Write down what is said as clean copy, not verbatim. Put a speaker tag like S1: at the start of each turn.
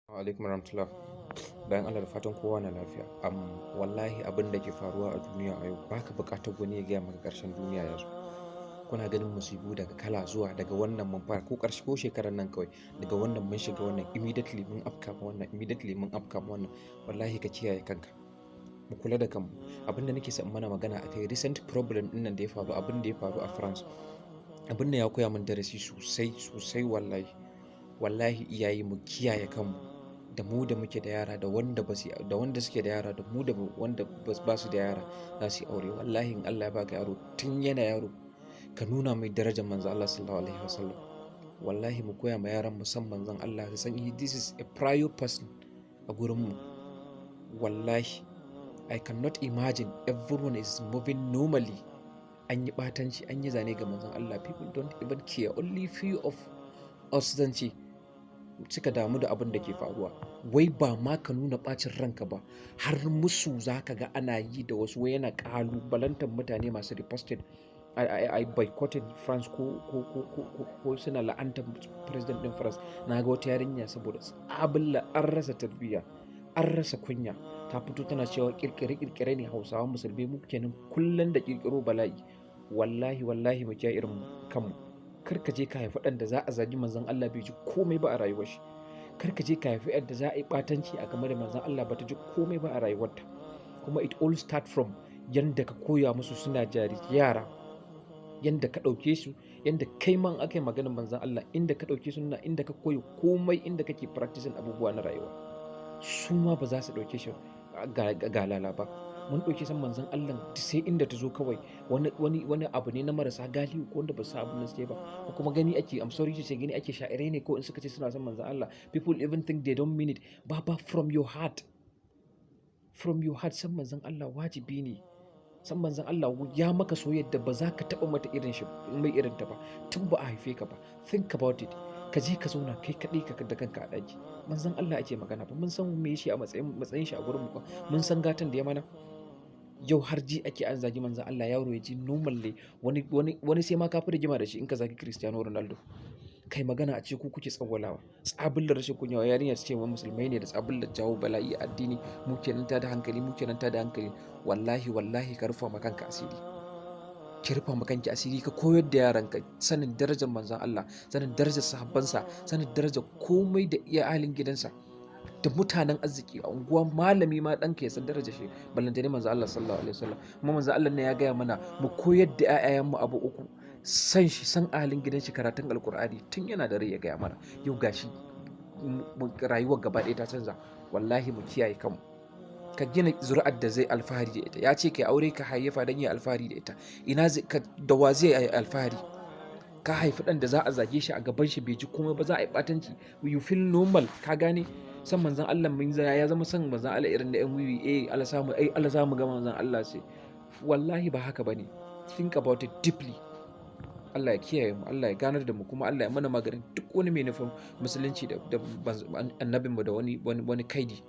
S1: Alaikum warahmatullah. Bayan Allah, da fatan kowa na lafiya. Wallahi abin da ke faruwa a duniya a yau, baka buƙatar wani ya gaya maka ƙarshen duniya ya zo. Kuna ganin musibu daga kala zuwa daga wannan mun fara ko ƙarshe ko shekarar nan kawai, daga wannan mun shiga wannan, immediately mun afka ma wannan, immediately mun afka ma wannan. Wallahi ka kiyaye kanka. Mu kula da kanmu. Abin da nake son mana magana akai, recent problem ɗin nan da ya faru, abin da ya faru a France. Abin da ya koya min darasi sosai sosai wallahi. Wallahi iyaye, mu kiyaye kanmu. Da mu da muke da yara, da wanda ba su, da wanda suke da yara, da mu da wanda ba su da yara za su yi aure. Wallahi in Allah ya baka yaro, tun yana yaro ka nuna mai darajar Manzon Allah Sallallahu Alaihi Wasallam. Wallahi mu koya ma yaran mu san Manzon Allah, su san this is a prior person a gurin mu. Wallahi I cannot imagine everyone is moving normally. An yi ɓatanci, an yi zane ga Manzon Allah. People don't even care. Only few of us, zan ce, suka damu da abin da ke faruwa. Wai ba ma ka nuna ɓacin ranka ba, har musu za ka ga ana yi da wasu, wai yana ƙalubalantar mutane masu reposted I boycotted France ko suna la'antar president ɗin France. Na ga wata yarinya, saboda tsabilla an rasa tarbiyya, an rasa kunya, ta fito tana cewa kirkire kirkire ne, Hausawa Musulmi mu kenan kullum da kirkiro bala'i. Wallahi wallahi mu kiyaye irin kanmu. Kar ka je ka haifi ɗan da za a zagi Manzon Allah bai ji komai ba a rayuwar shi. Kar ka je ka haifi ɗan da za a yi ɓatanci a game da Manzon Allah ba ta ji komai ba a rayuwarta. Kuma it all start from yanda ka koya musu suna jari yara, yanda ka ɗauke su, yanda kai man aka yi maganar Manzon Allah, inda ka ɗauke su na inda ka koyi komai, inda kake practicing abubuwa na rayuwa, su ma ba za su ɗauke shi ga lala ba. Mun ɗauki san Manzon Allah sai inda ta zo kawai wani abu ne na marasa galihu ko wanda ba su san abin da suke ba, ko kuma gani ake, I'm sorry to say, gani ake sha'irai ne, ko in suka ce suna son Manzon Allah, people even think they don't mean it. Ba ba, from your heart, from your heart. San Manzon Allah wajibi ne. San Manzon Allah ya maka soyayyar da ba za ka taɓa mata irin shi mai irin ta ba tun ba a haife ka ba. Think about it. Ka je ka zauna kai kaɗai ka da kanka a ɗaki, Manzon Allah ake magana ba. Mun san me shi a matsayin shi a gurin mu, mun san gatan da ya mana. Yau har ji ake an zagi Manzon Allah, yaro ya ji normal ne. Wani sai ma ka fi rigima da shi in ka zagi Cristiano Ronaldo. Kai magana a ce ku kuke tsawwalawa. Tsabullar rashin kunya, yarinya ta ce wa musulmai ne da tsabullar jawo bala'i a addini, mu kenan ta da hankali, mu kenan ta da hankali. Wallahi wallahi ka rufa ma kanka asiri, ki rufa ma kanki asiri. Ka koyar da yaranka sanin darajar Manzon Allah, sanin darajar sahabbansa, sanin darajar komai da iya ahalin gidansa da mutanen arziki a unguwa. Malami ma ɗanka ya san darajar shi, ballantane Manzon Allah Sallallahu Alaihi Wasallam. Kuma Manzon Allah ne ya gaya mana mu koyar da 'ya'yayenmu abu uku: san shi, san ahalin gidan shi, karatun Alkur'ani. Tun yana da rai ya gaya mana. Yau gashi rayuwar gaba ɗaya ta canza. Wallahi mu kiyaye kanmu. Ka gina zuri'ar da zai alfahari da ita. Ya ce kai aure ka hayyafa don yi alfahari da ita. Ina zai da wa zai yi alfahari? Ka haifi ɗan da za a zage shi a gaban shi bai ji komai ba, za a yi ɓatanci, you feel normal. Ka gane san Manzon Allah mun ya zama san Manzon Allah irin da yan wiwi, eh, Allah samu, eh, Allah samu ga Manzon Allah sai. Wallahi ba haka bane. Think about it deeply. Allah ya kiyaye mu, Allah ya ganar da mu, kuma Allah ya mana maganin duk wani mai nufin musulunci da annabinmu da wani kaidi.